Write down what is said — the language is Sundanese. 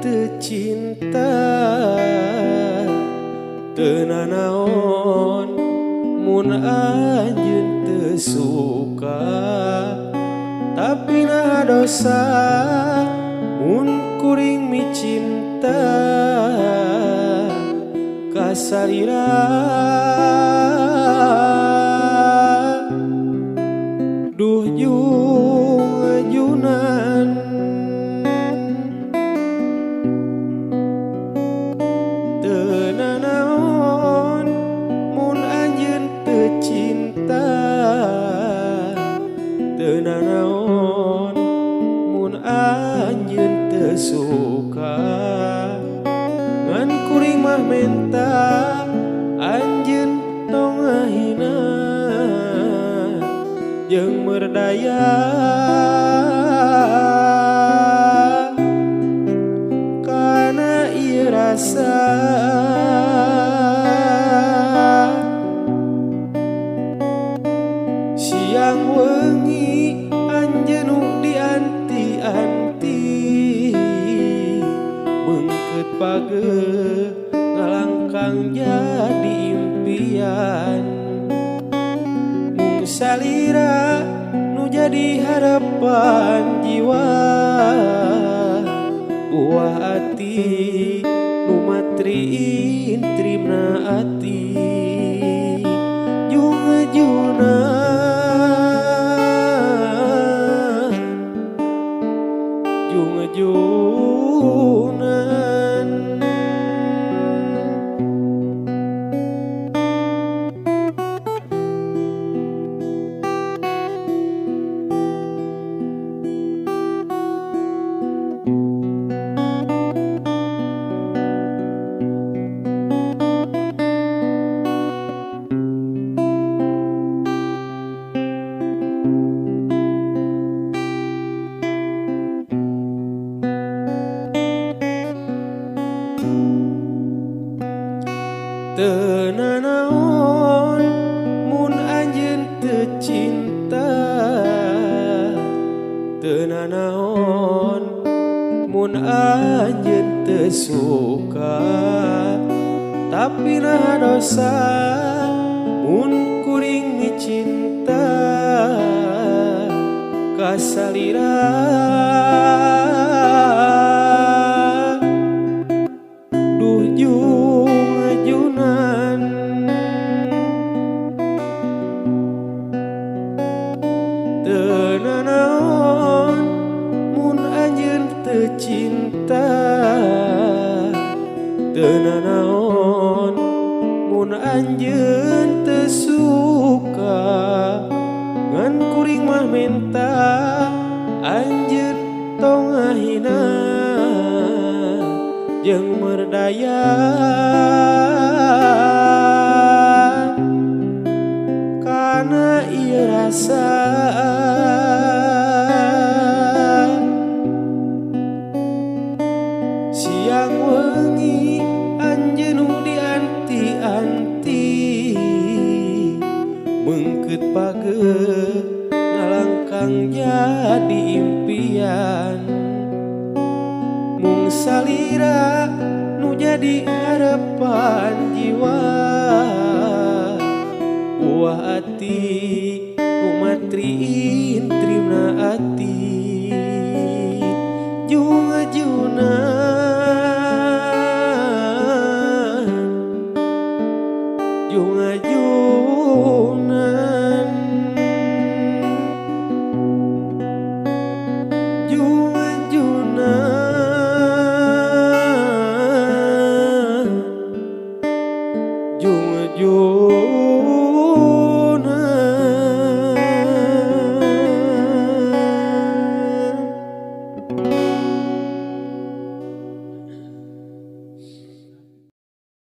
teu cinta teu nanaon mun anjeun teu suka tapi naha dosa mun kuring micinta ka salira duh jung-junan teu nanaon mun anjeun teu cinta teu nanaon mun anjeun teu suka ngan kuring mah menta anjeun tong ngahina jeung merdaya kana ieu rasa siang wengi anjeun nu dianti-anti beungkeut pageuh ngalangkang jadi impian mung salira nu jadi harapan jiwa buah ati nu matri intrimna ati jung-junan jung-junan. Teu nanaon mun anjeun teu cinta teu nanaon mun anjeun teu suka tapi naha dosa mun kuring micinta ka salira duh jung-junan teu nanaon mun anjeun teu cinta teu nanaon mun anjeun teu suka ngan kuring mah menta anjeun tong ngahina jeung merdaya kana ieu rasa siang wengi anjeun nu dianti-anti beungkeut pageuh ngalangkang jadi impian mung salira nu jadi harapan jiwa buah ati nu matri intrimna ati jung-junan jung-junan jung-junan jung-junan.